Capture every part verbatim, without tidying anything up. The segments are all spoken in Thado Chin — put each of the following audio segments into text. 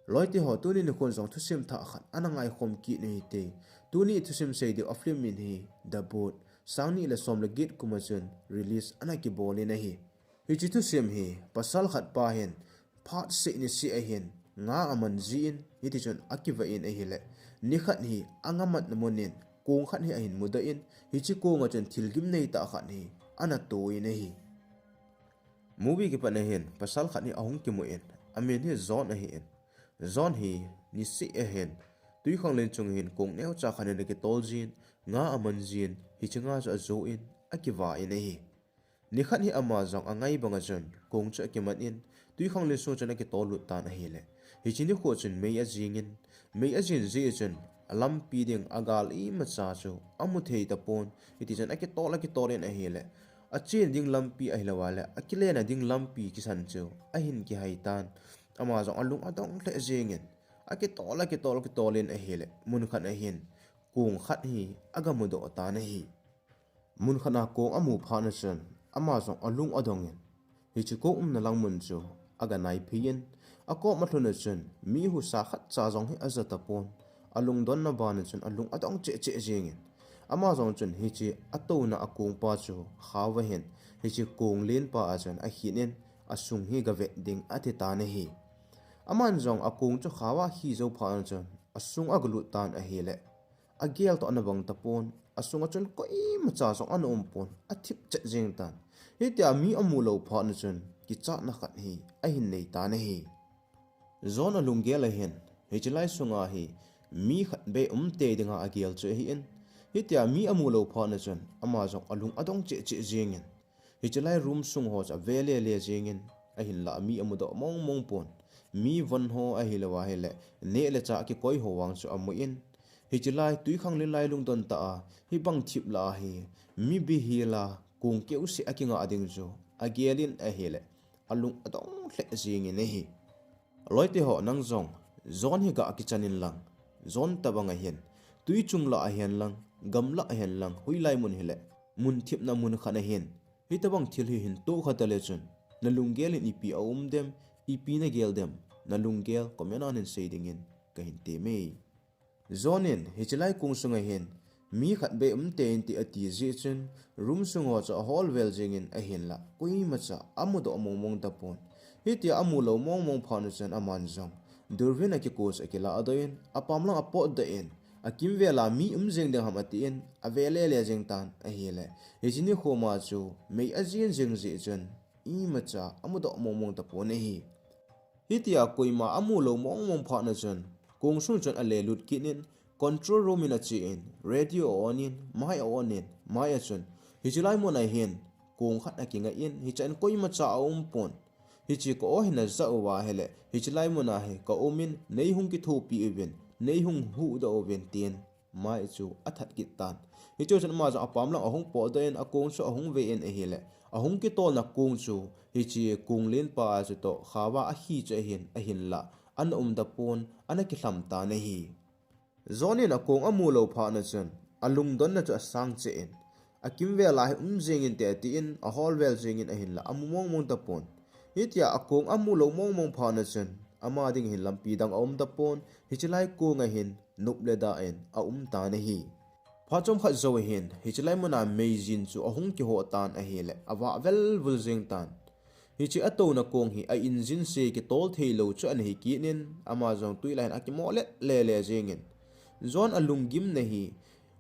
Loite ho, tuni nikho jong thusim thah khat ana ngaikhom kit u hite. Tuni thusim sei diu a film min hi The Boat, sang ni le som le get kum a chun release ana kibol in ahi. Hiche thusim hi pasal khat pa hin phat seh niseh ahin nga aman jin, hiti chun akivah in ahile, nikhat hi anga matna mun in kong khat hi ahin mudoh in, hiche kong a chun thil gimnei tah khat hi ana to in ahi. Movie kipat na hin pasal khat hi ahung kimu in, amin hi John ahin. John hi niseh ahin twikhanglen chung hin kong neocha khat in akitol jin, nga aman jin, hiche nga chu ajo in akivah in ahi. Nikhat hi ama jong angai bang a chun kong chu akiman in, twikhanglen sung chun akitol lut tan ahile, hiche nikho chun mei ajing in, mei ajin jeh chun alampi ding agal imacha chu amu thei tapon, hiti chun akitol akitol in ahile, achen ding lampi ahilou a le akilena ding lampi kisan chu ahin kihai tan. Ama jong alung adong lheh jeng in, akitol akitol akitol in ahile, mun khat a hin kong khat hi aga mudoh tan ahi. Mun khat a kong amu phat na chun ama jong alung adong in, hiche kong umna lang mun chu aga naiphei in, akom alhun a chun mi husa khatcha jong hi aja tapon. Alungdonna ban a chun alung adong cheh cheh jeng in, ama jong chun hiche atouna akong pa chu khao a hin hiche kong lenpa a chun akhin in, asung hi gavet ding ati tan ahi. Aman jong akong chu khao a khi jou phat na chun asung aga lut tan ahile, agel toh ana bang tapon, asung a chun koimacha jong ana um pon, athip chet jeng tan. Hitia mi amu lou phat na chun kichatna khat hi ahin nei tan ahi. John alunggel a hin, hiche lai sunga hi mi khat beh um tei dinga agel chu ahin, hitia mi amu lou phat na chun ama jong alung adong cheh cheh jeng in, hiche lai room sung ho chu ave le le jeng in, ahinlah mi amudoh mong mong pon. Mi von ho ahilou a hile, neh le chah kikoi ho vang chu amu in, hiche lai twikhanglen lai lungdon tah a hibang thip lah a hi mi bihil a kong keuseh akinga ding chu agel in ahile, alung adong lheh jeng in ahi. Loite ho, nang jong John hi ga kichan in lang, John tabang a hin, twi chung lah a hin lang, gam lah a hin lang, hoilai mun hile, mun thipna mun khat a hin hitabang thil hi hin toh kha ta le chun, nalunggel in ipi aum dem, ipi nagel dem, nalunggel comment a hin sei dingin kahin temme. John in hiche lai kong sunga hin mi khat beh um tei inte ati jeh chun, room sung ho chu ahol vel jeng in ahinlah koimacha amudoh mong mong tapon. Hitia amu lou mong mong phat na chun aman jong Durvin a kikoi chu akiladoh in, apam lang apotdoh in, akimvel a mi um jeng ding ham atin, ave le le jeng tan ahile, hiche nikho ma chu mei ajin jeng jeh chun imacha amudoh mong mong tapon ahi. Hitia koima amu lou mong mong phat na chun, kong sung chun ale lut kit in, control room in ache in, radio a on in, mic a on in, mic a chun, hiche lai mun a hin kong khat akinga in, hiche a hin koimacha aum pon. Hiche ka-o hi naja uva ahile, hiche lai mun a hi kaum in, neihung kithopi uvin, neihung huhdoh uvin tin, mic chu athat kit tan. Hiche chun ama jong apam lang ahung potdoh in, akong chu ahung ve in ahile, ahung kitolna kong chu hiche kong lenpa a chu toh khao a akhi chu ahin, ahinlah ana um tapon, ana kilham tan ahi. John in akong amu lou phat na chun, alungdonna chu asang cheh in, akimvel a hi um jeng inte atin, ahol vel jeng in ahinlah amu mong mong tapon. Hitia akong amu lou mong mong phat na chun, ama ding hin lampi dang aum tapon, hiche lai kong a hin nop le da in aum tan ahi. Phat chomkhat jou a hin, hiche lai mun a meijin chu ahung kiho tan ahile, avah vel vul jeng tan. Hiche atouna kong hi a engine se kitol thei lou chu ana hi kit in, ama jong twi lah a hin akimoh let le le jeng in, John alunggimna hi,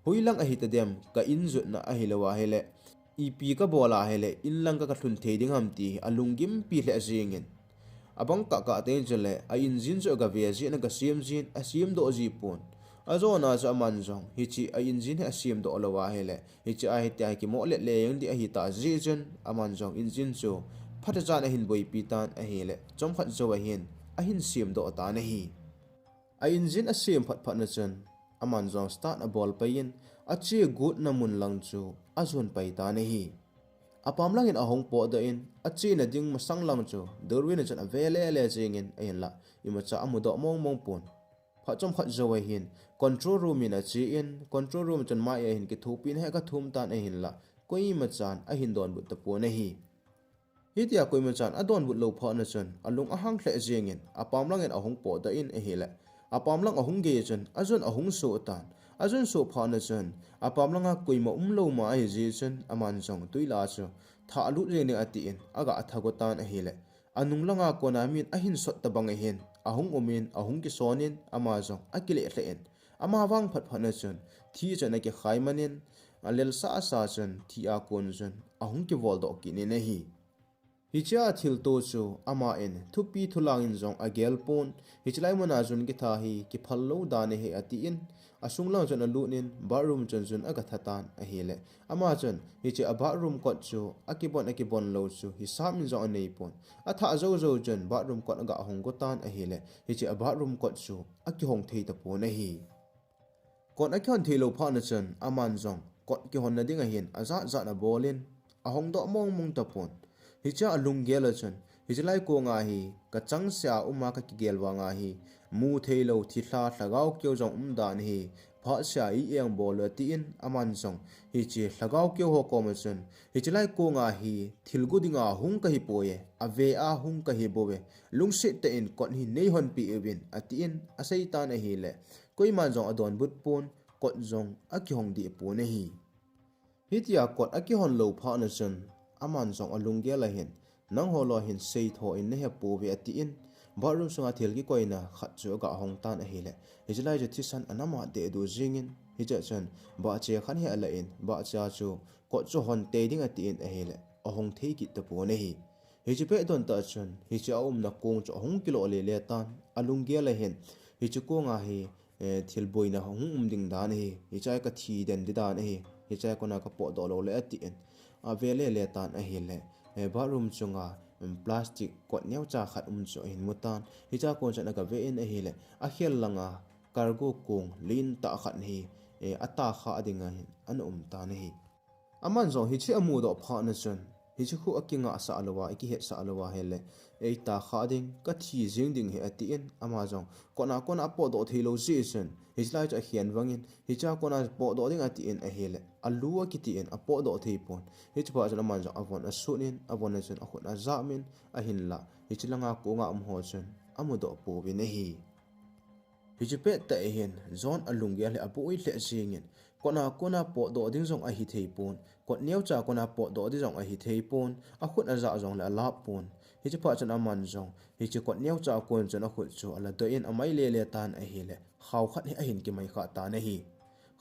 hoilang ahi tadem, ka in jotna ahilou a ahile, ipi kabol a ahile, in lang ka, kalhun thei ding ham ti hi alunggimpi lheh jeng in, abang kah kah teng chule a engine chu agave jin, agasem jin, asemdoh ji pon. Ajona chu aman jong hiche a engine hi asemdoh lou a ahile, hiche a hitia hi kimoh let le jeng ding ahi ta jeh chun, aman jong engine chu phatechan ahin boipi tan ahile, chomkhat jou a hin ahin semdoh tan ahi. A engine asem phat phat na chun, aman jong start abol pai in, ache gotna mun lang chu ajon pai tan ahi. Apam lang in ahung potdoh in, achena ding masang lang chu Durvin a chun ave le le jeng in ahinlah, imacha amudoh mong mong pon. Phat chomkhat jou a hin control room in ache in, control room a chun mic a hin kithopina hi agathum tan ahinlah, koimachan ahin donbut tapon ahi. Hitia koima chan adonbut lou phat nachun alung ahang lheh jengin apam langin ahung potdoh in ahile, apam lang ahung gei chun ajun ahung soh tan. Ajun soh phat nachun apam langa koima umlou ma ahi jeh chun aman jong tui lah a chu thah lut jeng ding atin aga thago tan ahile, anung langa kona min ahin sot tabang ahin ahung umin ahung kisonin ama jong akileh lheh in, ama vang phat phat nachun thi chun akikhai manin, alel sasa chun thi a kon chun ahung kivoldoh kit in ahi. Hichea thilto chu aman thupi thulangin jong agel pon, hiche lai muna jun kitha hi kiphal lou dan ahi atin, asung lang chun alut in bathroom chun jun aga tha tan ahile, ama chun hiche a bathroom kot chu akibon akibon lou chu hisap in jong anei pon, athah jou jou chun bathroom kot aga hong go tan ahile, hiche a bathroom kot chu akihong thei tapon ahi. Kot akihon thei lou phat nachun aman jong kot kihonna ding ahin ajat jat abolin ahong doh mong mong tapon. Hichea alunggel a chun, hiche lai konga hi kachangseh a uma kakigel vanga hi mu thei lou thilha lhagao keu jong um dan hi, phatseh a i-eng bol u atin, aman jong hiche lhagao keu ho koma chun, hiche lai konga hi thil gu dinga hung kahi poi, ave a hung kahi bouve, lungset tah in kot hi neihon peh uvin atin asei tan ahile, koiman jong adonbut pon, kot jong akihong deh pon ahi. Hitia kot akihon lou phat nachun aman jong alunggel a hin, nangho lou hin seitho in nahe pouve atin, bathroom sunga thil kikoina khat chu aga hong tan ahile, hiche lai chu thisan anama deh duh jingin, hiche chun bahche khat hi alan, bahche a chu kot chu hon tei ding atin ahile, ahong thei kit tapon ahi. Hiche pet don tah chun hiche a umna kong chu ahung kilo lele tan, alunggel a hin, hiche konga hi eh, thil boina hung um ding dan ahi, hichea kathi den ding dan ahi, hichea kona kapotdoh lou le atin, ave lele tan ahile, eh, bathroom chunga, um, plastic kot neocha khat um chu ahin mu tan, hichea kon chun aga ve in ahile, akhel langa cargo kong lentah khat hi, eh, atah kha ding ahin ana um tan ahi. Aman jong hiche amudoh phat nachun, hiche khu akingah sah louva, akihetsah louva ahile, eitah kha ding, kathi jing ding ahi atin, ama jong kona kona apotdoh thei lou jeh chun, hiche lai chu akhen vangin, hichea kona potdoh ding atin ahile, alu akitin apotdoh thei pon. Hiche phat chun aman jong avon asut in, avon a chun akhut ajam in, ahinlah hiche langa konga um ho chun amudoh pouvin ahi. Hiche pet tah hin John alunggel hi aboi lheh jingin, kona kona potdoh ding jong ahi thei pon, kot neocha kona potdoh ding jong ahi thei pon, akhut ajah jongle alap pon. Hiche phat chun aman jong hiche kot neocha kon chun akhut chu aladoh in amai lele tan ahile, khao khat hi ahin kimai kha tan ahi.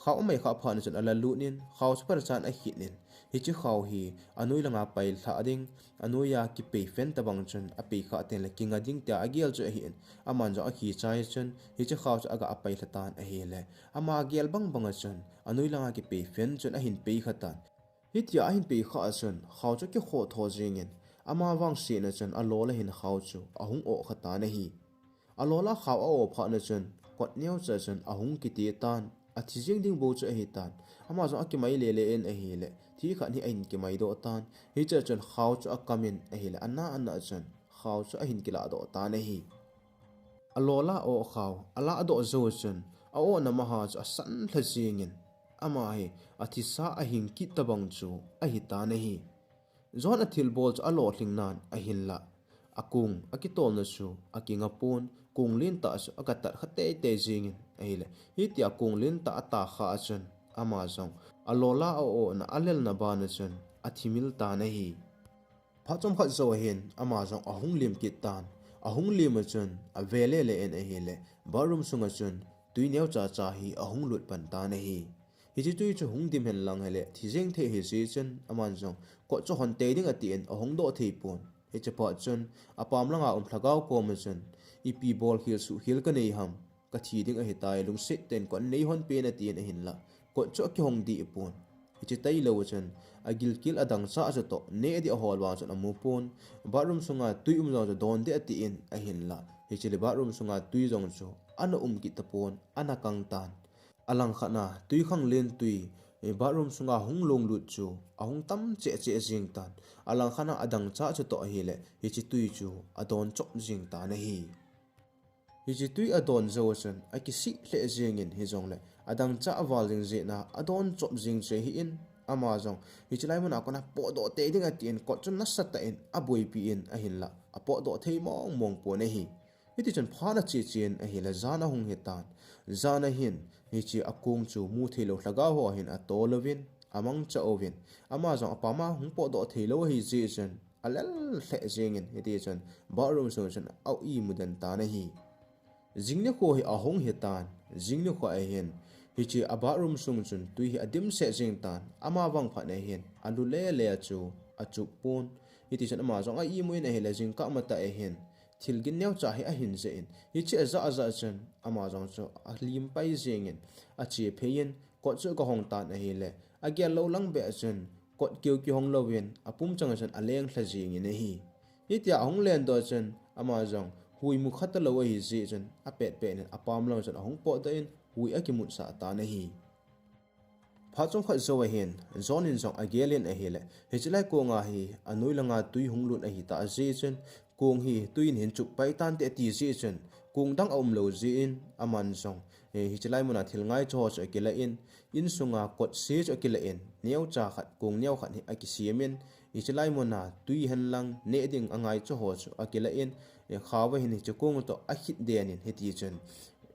Khao amai kha phat nachun alalut in, khao chu phatechan akhit in, hiche khao hi anoi langa pailhah ding, anoiya kipei fen tabang chun apei kha tengle kinga ding tia agel chu ahin, aman jong akhi chai chun hiche khao chu aga pailha tan ahile, ama gel bang banga chun anoi langa kipei fen chun ahin pei kha tan. Hitia ahin pei kha a chun khao chu akikhoh tho jingin, ama vangsetna chun alol a hin khao chu ahung oh kha tan ahi. Alol a khao a-oh phat nachun kot neocha chun ahung kiti tan, athi jing ding bou chu ahitan. Ama jong akimai lele in ahile, thi khat hi ahin kimai doh tan. Hiche chun khao chu akam in ahile, ana ana chun khao chu ahin kilah doh tan ahi. Alol a oh khao alah doh jou chun, a-ohna maha chu asan lha jingin, ama hi athisa ahing kit tabang chu ahi tan ahi. John athilbol chu alolhing nan ahinlah, akong akitolna chu akinga pon, kong lentah chu aga tat kha teitei jingin ahile, hitia kong lentah atah kha a chun, ama jong alol a a-ohna alelna bana chun athimil tan ahi. Phat chomkhat jou ahin ama jong ahung lim kit tan, ahung lim a chun ave lele in ahile, bathroom sunga chun tui neocha cha hi ahung lut pan tan ahi. Hiche tui chu hung dim hen lang hile, thi jeng thei ahi jeh chun, aman jong kot chu hon tei ding atin ahung doh thei pon. Hiche phat chun apam langa um lhagao koma chun, ipi bol khel suh khel kanei ham, kathi ding ahitai, lungset tah in kot neihon pen atin ahinlah, kot chu akihong deh pon. Hiche tailou a chun agilkel adangchah chutoh neh ding ahol vang chun amu pon. Bathroom sunga tui um jong chu don ding atin ahinlah, hiche le bathroom sunga tui jong chu ana um kit tapon, ana kang tan. Alangkhat a twikhanglen twi, eh, bathroom sunga hung longlut chu ahung tam cheh cheh jeng tan. Alangkhat a adangchah chutoh ahile, hiche twi chu adon chop jeng tan ahi. Hiche twi adon jou a chun akisih lheh jengin, hijongle adangchah aval jing jeh a adon chop jeng chu ahin, Ama jong, hiche lai muna kona potdoh tei ding atin, kot chu nasatah in aboipi in ahinlah, apotdoh thei mong mong pon ahi. Hiti chun phat ache chen ahile, jan ahung hitan. Jan ahin, hiche akong chu mu thei lou lhagao ho hin atol uvin, amangcha uvin. Ama jong apam ahung potdoh thei lou ahi jeh chun, alel lheh jengin, hiti chun bathroom sung chun a-imu den tan ahi. Jing nikho hi ahung hitan, jing nikho ahin, hiche a bathroom sung chun tui hi adimset jeng tan, ama vang phat ahin, alu lele chu achup pon. Hiti chun ama jong a-imu in ahile, jingkah matah ahin, thilgin neocha hi ahin jeh in, hiche ajah ajah chun, ama jong chu alim pai jengin, ache phei in, kot chu aga hong tan ahile, agel lou lang beh chun, kot keu kihong louvin, apum chang chun aleng lha jengin ahi. Hitia ahung lendoh chun, ama jong hui mu kha talou ahi jeh chun, apet pet in apam lang chun ahung potdoh in, hui akimutsah tan ahi. Phat chomkhat jou ahin, John in jong agel in ahile, hiche lai konga hi anoi langa tui hung lut ahitah jeh chun, kong hi tui in hin chup pai tante ati jeh chun, kong dang aum lou jeh in, aman jong, eh, hiche lai muna thil ngaicha ho chu akilah in, insunga kotse chu akilah in, neocha khat, kong neo khat hi akisem in, hiche lai muna tui henlang neh ding angaicha ho chu akilah in, eh, khaova hin hiche kong toh akhit den in, hiti chun,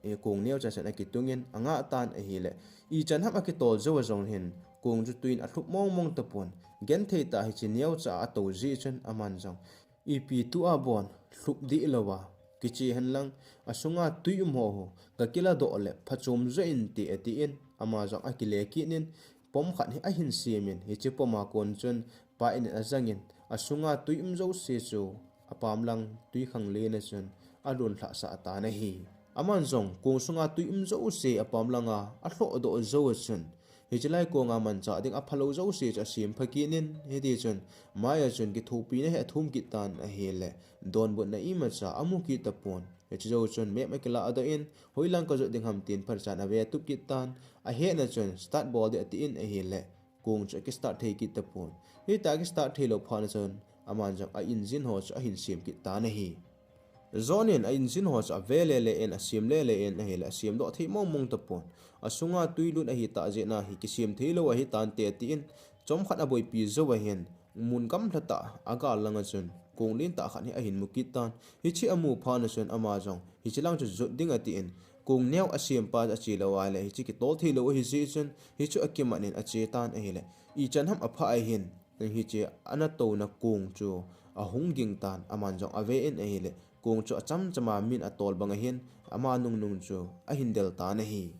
eh, kong neocha chun akitung in, angah tan ahile, ichan ham akitol jou a jong hin, kong chu tui in alhup mong mong tapon, genthei tah hiche neocha a atou jeh chun, aman jong, ipi tua bon lhup dih louva kiche henlang, asunga tui um ho ho kakiladoh le phachom joh inte atin, ama jong akile kit in, pom khat hi ahin sem in, hiche poma kon chun pa in ajang in, asunga tui um jouse chu apam lang tui khanglen a chun alun lhahsah tan ahi. Aman jong kong sunga tui um jouse apam langa alhohdoh jou a chun, hiche lai konga manchah ding aphalou jouse chu asem pha kit in, hiti chun, mai a chun kithopina hi athum kit tan ahile, donbutna imacha amu kit tapon. Hiche jou chun map akiladoh in, hoilang kajot ding ham tin phatechan avetup kit tan, ahetna chun start bol ding atin ahile, kong chu akistart thei kit tapon. Hitia akistart thei lou phat na chun, aman jong a engine ho chu ahin sem kit tan ahi. John in a engine ho chu ave lele in, asem lele in ahile, asemdoh thei mong mong tapon. Asunga tui lut ahitah jeh in ahi, kisem thei lou ahitante atin, chomkhat aboipi jou ahin, mun gamla tah a gal langa chun, kong lentah khat hi ahin mu kit tan. Hiche amu phat na chun ama jong, hiche lang chu jot ding atin, kong neo asempa ache lou ahile, hiche kitol thei lou ahi jeh chun, hichu akimat in ache tan ahile, ichan ham aphah ahin, hiche anatouna kong chu ahung ging tan, aman jong ave in ahile, kong chu achamchama min atol bang ahin, ama nungnung chu ahin del tan ahi.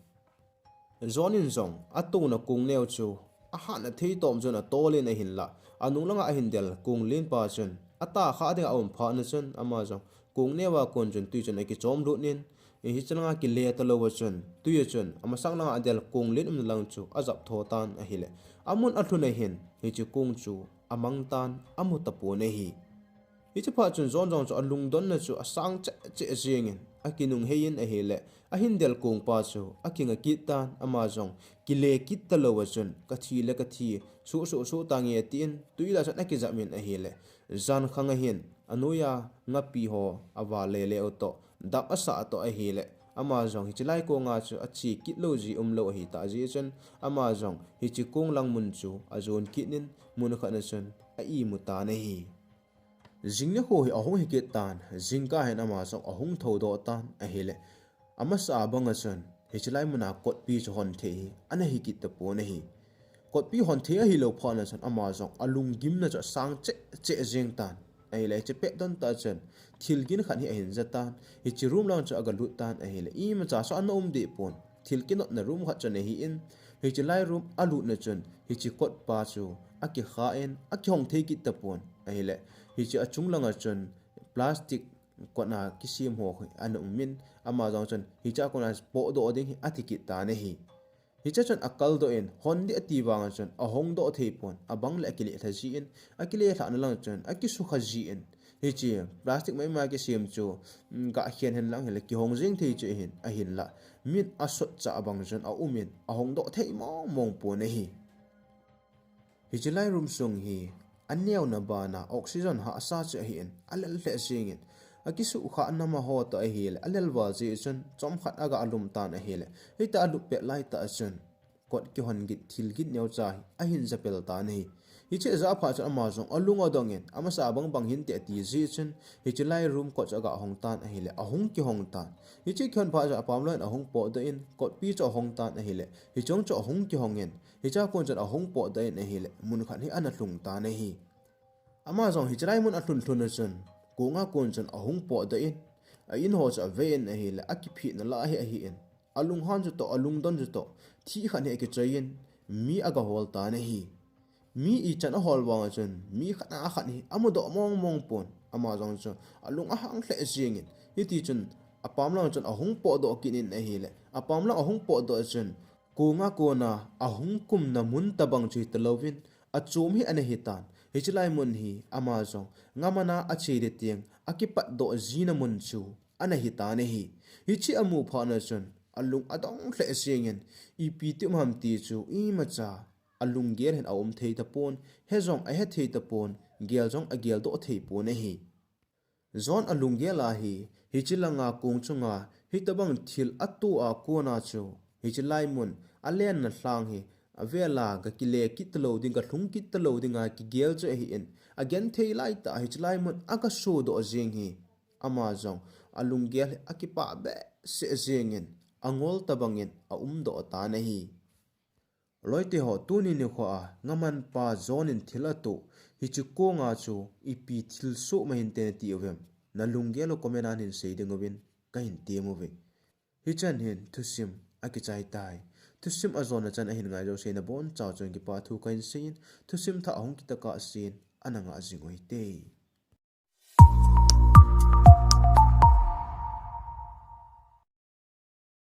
John in jong atouna kong neo chu ahatna thei tom chun atol in ahinlah, anung langa ahin del kong lenpa chun atah kha dinga aum phat na chun, ama jong kong neo a kon chun tui chun akichom lut in, hiche langa kile talou a chun, tui a chun amasang langa adel kong len umna lang chu ajap tho tan ahile, amun alhun ahin, hiche kong chu amang tan, amu tapon ahi. Hiche phat chun John jong chu alungdonna chu asang cheh cheh jengin, akinung heiyin ahile, ahin del kongpa chu akinga kit tan, ama jong kile kit talou a chun, kathi le kathi, suh suh suh tange atin, tui lah chun akijap in ahile, jan khang ahin, anoiya ngapi ho aval lele u toh, dap asah toh ahile, ama jong hiche lai konga chu ache kit lou ji umlou ahitah jeh chun, ama jong hiche kong lang mun chu ajon kit in, mun khat na chun a-imu tan ahi. Jing nikho hi ahung hi kit tan, jingkah hin ama jong ahung thoudoh tan ahile, amasa banga chun, hiche lai muna kotpi chu hon thei hi ana hi kit tapon ahi. Kotpi hon thei ahilou phat na chun ama jong alunggimna chu asang cheh cheh jeng tan ahile, hiche pet don tah chun thil gin khat hi ahin ja tan, hiche room lang chu aga lut tan ahile, imacha chu ana um deh pon, thil kinotna room khat chu ana hi in, hiche lai room alutna chun hiche kotpa chu akikha in, akihong thei kit tapon ahile, hiche achung langa chun plastic kotna kisem ho ana um in, ama jong chun hiche a kona potdoh ding hi ati kit tan ahi. Hiche chun akaldoh in, hon ding ati vanga chun ahongdoh thei pon, abang le akile lha ji in, akile lhahna lang chun akisukha ji in, hiche plastic maimai kisem chu, um, gah khen henlang hile kihong jeng thei chu ahin, ahinlah, min asotchah bang chun aum in, ahongdoh thei mong mong pon ahi. Hiche lai room sung hi aneona bana oxygen hahsa chu ahin, alel lheh jengin, akisuhkhah nama ho toh ahile, alel val jeh chun chomkhat aga lum tan ahile, hita alut pet laitah chun kot kihon git, thil git neocha hi ahin japel tan ahi. Hiche aja phat chun ama jong alung adong in, amasa bang bang hinte ati jeh chun, hiche lai room kot chu aga hong tan ahile, ahung kihong tan. Hiche kihon phat chun apam loi in ahung potdoh in, kotpi chu ahong tan ahile, hiche jong chu ahung kihong in, hichea kon chun ahung potdoh in ahile, mun khat hi ana lhung tan ahi. Ama jong hiche lai mun alhun lhun a chun, konga kon chun ahung potdoh in, a in ho chu ave in ahile, akiphina lah hi ahi in, alunghan chu toh, alungdon chu toh, thih khat hi akichoi in, mi aga hol tan ahi. Mi ichan ahol vang a chun, mi khat a khat hi amudoh mong mong pon, ama jong chu alung ahang lheh jeng in, hiti chun apam lang chun ahung potdoh kit in ahile, apam lang ahung potdoh a chun, konga kona ahung kumna mun tabang chu hita louvin, achom hi ana hitan. Hiche lai mun hi ama jong ngamana ache ding teng akipatdoh jina mun chu ana hitan ahi. Hiche amu phat na chun alung adong lheh jeng in, ipi ti um ham ti chu imacha alunggel hin aum thei tapon, he jong ahe thei tapon, gel jong ageldoh thei pon ahi. John alunggel a hi, hiche langa kong chunga hitabang thil atoh a kona chu, hiche lai mun alenna lhang hi, avel a ga kile kit talou ding, ga lhung kit talou dinga kigel chu ahi in, agenthei laitah a hiche lai mun aga sodoh jeng hi, ama jong alunggel hi akipah behseh jeng in, angol tabang in aumdoh tan ahi. Loite ho, tuni nikho a ngamanpa John in thil atoh, hiche konga chu ipi thilsoh ma hinte nati uvem? Nalunggel u comment a nahin sei ding uvin kahin tem uve. Hichan hin thusim akichai tai. Thusim ajona chan ahin ngai jouse nabonchauva chun kipa thu kahin seiyin, thusim thah ahung kit tokah sen ana ngah jing uhite.